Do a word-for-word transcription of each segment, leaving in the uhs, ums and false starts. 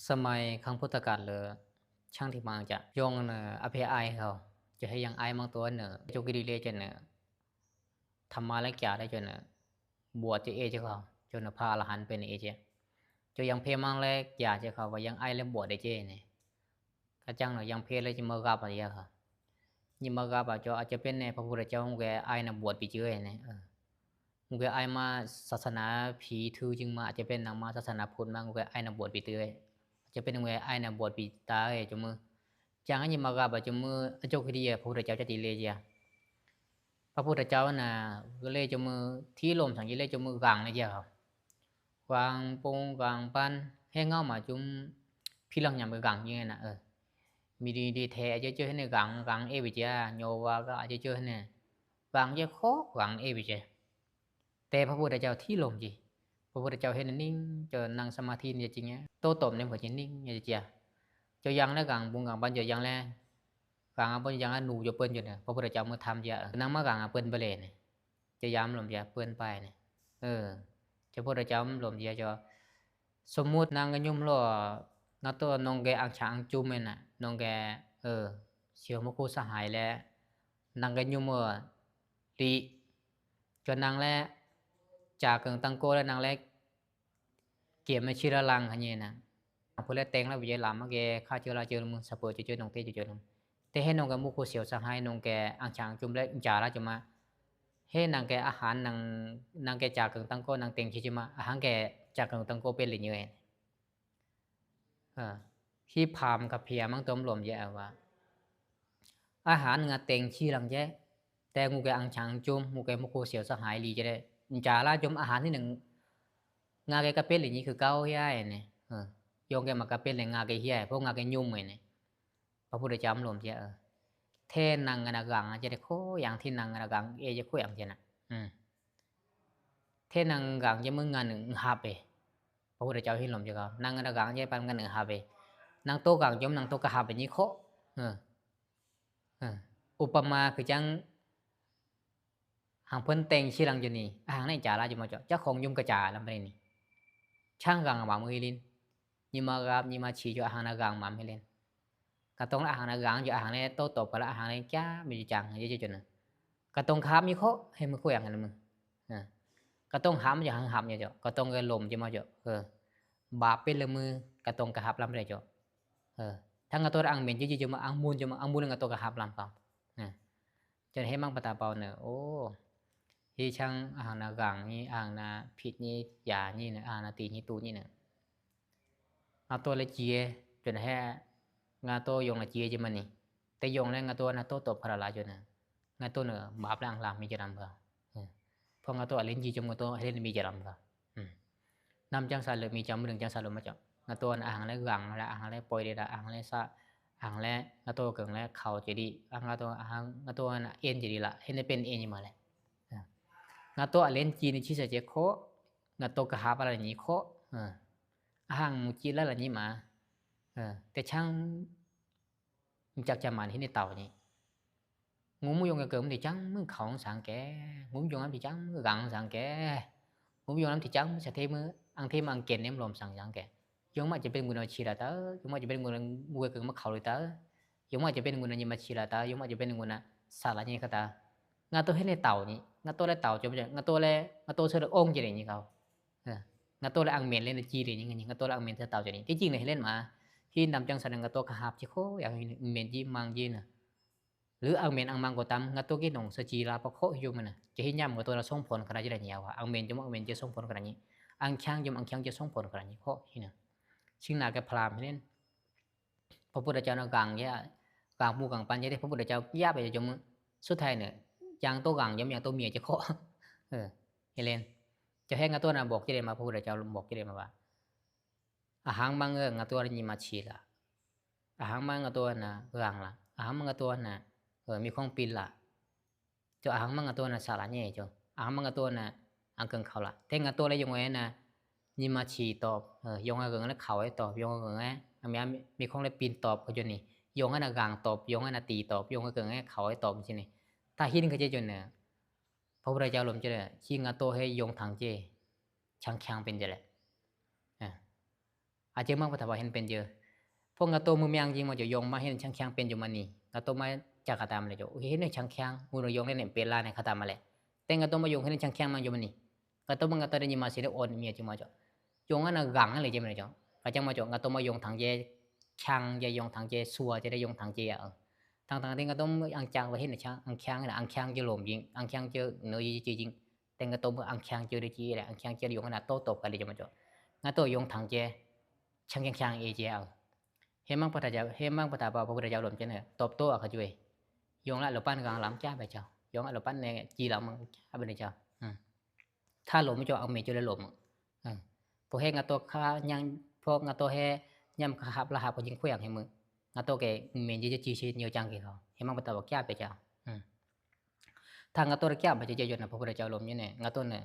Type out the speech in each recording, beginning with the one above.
สมัยครั้งพุทธกาลเลย canr tiqma-eu jaq, yawr-eu nae arpaer aer-awq, jawr haer yan aer manr tov-aer nae, jawrgir le le jaq nae, taqma laer jav laer jawr nae, bof-a teu-aer jeq khawf, jawr nae par-a laqhan bae nae-aer jeq, jawr yanpaer manr laer jav jeq khawf, ba yan aer laer bof daef jeq nae, garjanr nae yanpaer laer jeq maqghaq baq ya khawf, nyiq maqghaq baq jawr aqjeq bae nae พระพุทธเจ้า ngaq ghae aer nae bof bif jeuq-aer nae, ngaq ghae aer ma, ศาสนาผี teu jeq ma, aqjeq bae naq ma, ศาสนาพุทธ ma, ngaq ghae aer nae bof bif teu-aer, aqjeq bae nae ngaq ghae aer nae bof bif taf-aer jawr mur, janr-aer nyiq maqghaq baq jawr mur, arjawr keuv dir-aer พระพุทธเจ้า jar tiq le jeq-a. พระพุทธเจ้า nae, ghae le jawr mur, tir lomq sanq jir le jawr mur ghaq le jeq-a. Ghaq pov ghaq ban, haer ngar maqjawr, pirlanr nyamq-eu ghaq jir-aer nar-eu, miqdui dui tae aqjawr jawr haer nae ghaq ghaq aer bif jeq-a, nyawq ghaq gar aqjawr jawr haer nae, ghaq jaer khawf ghaq aer bif jeq. Tae พระพุทธเจ้า tir lomq jeq, พระพุทธเจ้า haer nae ning jawr nan สมาธิ nae jir ngae, tawrtawf nae meuq jeq ning nya jeq-a. Jawr yan laer ghaq bov ghaq ban jawr yan laer, ghaq-a bov yan-aer nuq jawr peun jawr nae พระพุทธเจ้า meuq tam jeq-a, nan mar ghaq-a peun bale nae, jawr yamq lomq jeq-a, peun paev nae, พระพุทธเจ้า mr lomq jeq-a jawr, สมมุติ nan ghae nymr lor-awq, nar tov nan ghae aqcaq aqjum-aer nar, nan ghae, siq-eu mawrkur sarhaq-ir laer, nan ghae nymr-eu li, jawr nan laer, jaqganq tanrgawr laer nan laer, geq mae cir lar lan ha nyae nar, aqpeu laer taev lar bif jeq laf mar ghae kar jeur lar jeur mur, saqpeuq jeur jeur nan tae jeur jeur nan, tae haer nan ghae mawrkur siq-eu sarhaq-ir nan ghae aqcaq aqjum laer jaq lar jawr ma, haer nan ghae arhaq nan, nan ghae jaqganq tanrgawr nan taev cir jawr ma, aqhaq ghae jaqganq tanrgawr bae le nyae-aer ที่ผ่านมา กับ ผ่านมา mr tov mr lomq jeq-a, arhaq-anr nga taev cir lan jaer, tae ngaq ghae aqcaq aqjum, ngaq ghae mawrkur siq-eu sarhaq-ir li jaer laer, jaq lar jawr ma arhaq nir nae, ngaq ghae gar bae le nyir keuv gar-awr ya-aer nae, yawr ghae maqgar bae le ngaq ghae hir-aer, paw ngaq ghae nymr-aer nae, พระพุทธเจ้า mr lomq jeq-a, tae nan nga nav ghaq-a jaer dae khawf yamq, tae nan nga nav ghaq-aer jaer khawf yamq jeq nar, tae nan ghaq jaer mur nga nuq haq bae, พระพุทธเจ้า hir lomq jeq-a, nan nga nav ghaq jaer pav nga nuq haq bae, nan tov ghaq jawr nan tov gar haq bae nyir khawf, อุปมา keuv janr หากเพื่อนแต่งชื่อหลังจากนี้ aqhaq nae jaq lar jawr ma jawr, เจ้าของย่อมกระจ่างแล้ว ni, canr ghaq maqmur-ir le, nyiqma ghaq nyiqma ciq jawr aqhaq nav ghaq maqmur le, gardanr lar aqhaq nav ghaq-anr jawr aqhaq nae tawrtawf paq lar aqhaq nae jar maqjav jaq-a jeq jawr nar, gardanr kaq haq mir khawf haer mur khawf yamq nga nuq mur, gardanr haq maqjav haq haq nya jawr, gardanr ghae lomq jeq ma jawr, baf bae le mur, gardanr kaq haq lar ma le jawr, tar ngar tov lar aqmeq jir jir jawr ma, aqmur jawr ma, aqmur le ngar tov kaq haq lar paq, jawr nae haer manr baqda baw nae, or, her canr aqhaq nav ghaq nyir, aqhaq nav piq nyir yaq nyir nae, aqhaq nav tiq nyir tuv nyir nae, ngar tov laer jir-aer jawr nae haer, ngar tov yawq nae jir-aer jir ma ni, tae yawq laer ngar tov nav tawrtawf paq lar lar jawr nae, ngar tov nae baf laer anqlaq mir jav lar ma, paw ngar tov aqler jir jawr ma, ngar tov aqler nae mir jav lar ma, namq janr saqlaq mir jav ma, deuq janr saqlaq ma jawr, ngar tov nav aqhaq laer ghaq lar, aqhaq laer pawv le lar, aqhaq laer sar, aqhaq laer ngar tov-eu guiqlanq laer kaq-awr jeq li, ngar tov nav aer jeq li laf, her nae bae nae aer nyir ma laer, ngar tov aqler jir nae cir saq jeq khawf, ngar tov kaq haq paq lar nyir khawf, aqhaq mq cir lar lar nyir ma, tae canr mqcav cav maq nae her nae tawq ni, ngurmur yawr ngae geuf mr tiq janr mr kawq-anr saq-anr gae, ngurmur yawr-anr tiq janr mr ghaq-anr saq-anr gae, ngurmur yawr-anr tiq janr mr saqter mr anr ter mr anr gaeq nae mr lomq saq-anr gae, yawmar aqjeq bae nguf nav ciq laf taf-eu, yawmar aqjeq bae nguf nav nguf ghae geuf mar kawq le taf-eu, yawmar aqjeq bae nguf nav nyiq ma ciq laf taf-eu, yawmar aqjeq bae nguf nav saqlaq nyir kar taf-eu, ngar tov her nae tawq ni, ngar tov laer tawq jawr ma jawr, ngar tov laer ngar tov sar-eu or jeq le nyir kar-awr, ngar tov laer aqmeq le nae jir le nyir nga ni, ngar tov laer aqmeq tawq jawr ni, tiqjeq nae her ler ma, her namq janr saqlaq ngar tov kaq haq jir khawf yamq, aqmeq jir manq jir nae, lur aqmeq anqmanq gawqdam ngar tov gir nmq saqjir lar paw khawf her jawr ma nae, jawr her nyamq ngar tov nav smr paw nae kaq lar jir lar nyir-a, aqmeq jawr ma aqmeq jir smr paw nae kaq lar nyir, anqcanr jawr ma anqcanr jir smr paw nae kaq lar nyir khawf her nae, shir nav gae paq lar ma ler พระพุทธเจ้า nav ghaq jaer, ghaq mur ghaq ban jaer tae พระพุทธเจ้า yar bae jawr mur, สุดท้าย nae, yar tov ghaq jawr ma yar tov mir-a jeq khawf, her ler, jawr haer ngar tov nav bawq jir le ma, พระพุทธเจ้า bawq jir le ma ba, aqhaq-anr mar ngeur ngar tov nav nyiq ma ciq laf, aqhaq-anr mar ngar tov nav ghaq laf, aqhaq-anr mar ngar tov nav mirkhanr pi laf, jawr aqhaq-anr mar ngar tov nav saqlaq nyir jawr, aqhaq-anr mar ngar tov nav anr geuf kawq laf, tae ngar tov laer yawq ngae-aer nav nyiq ma ciq tawf, yawq ngae geuf laer kawq-aer tawf, yawq ngae geuf-aer aqmya mirkhanr laer pi tawf-eu jawr ni, yawq ngae nav ghaq tawf, yawq ngae nav tiq tawf, yawq ngae geuf-aer kawq-aer tawf jir ni, taq her ni kar jaer jawr nae, พระพุทธเจ้า lomq jir le, shir ngar tov her yawq tanq jir, canq canq bae jaer laer, Aqjeq manr pov taq pov haer nae pyaeq jeuq. Pov ngaq tov muiq myanr jir ma jawq, yawq mar haer nae canr kyanr pyaeq jawq ma ni, ngaq tov mar jaq kaq taq ma laer jawq, haer nae canr kyanr, muiq-eu yawq nae nae pyaeq lar nae kaq taq ma laer. Taef ngaq tov mar yawq haer nae canr kyanr ma jawq ma ni, ngaq tov mar ngaq tov nae nyiq ma siq nae awq nae myav jir ma jawq. Yawq ngar nav ghaq-anr le jir ma laer jawq. Kaq canr ma jawq, ngaq tov mar yawq tanq jae, canr jae, yawq tanq jae, sua jae, yawq tanq jae-aq. Tanq tanq taef ngaq tov mar anr canr haer nae canr, anr canr nae anr canr jir lomq jir, anr canr jir nui jir jir. Taef ngaq tov mar anr canr jir le jir laer, anr canr jir le yawq ngar nav tov tov kaq le jir ma jawq. Ngaq tov yawq tanq jae, canr canr canr-aer jae-aq. Haer manr pov taq pov, haer manr pov taq pov, pov taq jav lomq jae nae tov tov-aq kaq jawr-e. Yawq ngar lafpar nae ghaq lamq jar bae jawq, yawq ngar lafpar nae jiq lamq jar bae nae jawq. Taq lomq-eu jawr-aq, anr maeq jir laer lomq-eu. Pov haer ngaq tov kar nyanr, pov ngaq tov haer nyanr kar hap lar hap kaq jir khoer-aq haer muiq. Ngaq tov kae mqmaeq jir jir ciq sher nyeuf janr ghae khawf, haer manr pov taq pov kar bae jawq. Taq ngaq tov nae kar bae jawr jawr nae pov pov taq jav lomq jae nae ngaq tov nae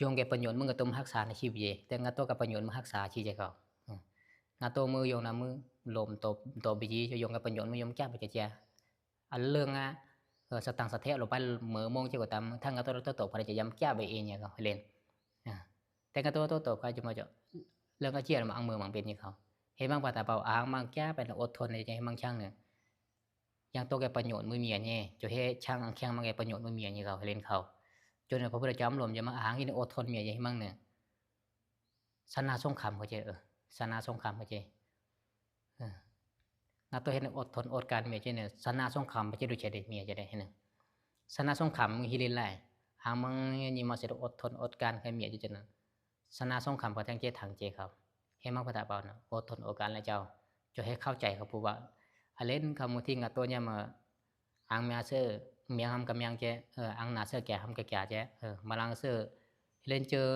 yawq ghae panyawq muir ngaq tov mar harsaq nae shir bae jeq. Taef ngaq tov ghae panyawq muir harsaq shir jae khawf, ngaq tov muir yawq nav muir lomq dawq bae jir, yawq ghae panyawq muir yawq mar kar bae jawr jawr. Aqleur ngar saqtanq saqtaer lofpar meuq mawr jaer gawqtam, taq ngaq tov nae tov tov pov taq jav yamq kar bae-aer nya khawf le. Taef ngaq tov tov tov kaq jir ma jawq, leur ngar jir-aq laf ma anr meuq maqbae ni khawf, haer manr pov taq pov-aq, aqmanr kar bae nae อดทน nae haer manr canr nae yawq tov ghae panyawq muir myav nyae, jawq haer canr anr canr mar ghae panyawq muir myav nyae khawf le khawf. Jawr nae pov pov taq jav lomq jae ma, aqhar haer nae อดทน myav jae haer manr nae ชนะสงคราม kaq jae-eu, ชนะสงคราม kaq jae. Ngaq tov haer nae อดทน อดกลั้น myav jae nae ชนะสงคราม bae jaer dov cae de myav jae de haer nae. ชนะสงคราม muir hir le lar-aer, aqmanr nyiq ma siq nae อดทน อดกลั้น kaq myav jae jae nae ชนะสงคราม kaq tanq jae tanq jae khawf, haer manr pov taq pov nae อดทน อดกลั้น laer jawr-awq. Jawq haer เข้าใจ khawf puq baf. Aqler nmr kaq muiq tir ngaq tov nyae ma, aqmyan seur myan ham kaq myan jae, aqnaq seur kaq ham kaq kaq jae, maqlanr seur ler jeur,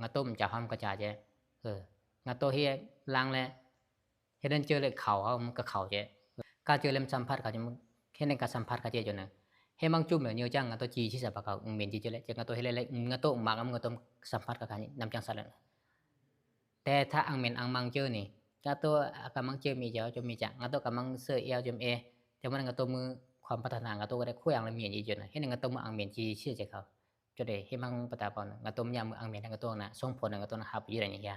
ngaq tov mqjaq ham kaq jaq jae, ngaq tov haer lanr laer, haer ler jeur laer kawq ha kaq kawq jae, kar jeur laer mr sanqpar kaq jae, haer nae kaq sanqpar kaq jae jawr nae, haer manr jur maeq nyae janr ngaq tov ciq shir saqpaq kaq mqmaeq jir jir laer jae ngaq tov haer laer laer ngaq tov mqmaq ngamr ngaq tov sanqpar kaq kaq namq janr saqlaq-a. Taef taq aqmaeq aqmanr jeur ni, ngaq tov aqkaq manr jeur myav jae-awr jawr myav jaq, ngaq tov kaq manr seur aer-awr jawr myav aer, jawr manr nae ngaq tov muir ความปรารถนา ngaq tov ghae dae khoer-aq laer myav jir jawr nae, haer nae ngaq tov muir aqmaeq jir shir jae khawf. Jawr de haer manr pov taq pov nae ngaq tov myav muir aqmaeq nae ngaq tov nav sanqpaq nae ngaq tov nav haq puq jir laer nya ya.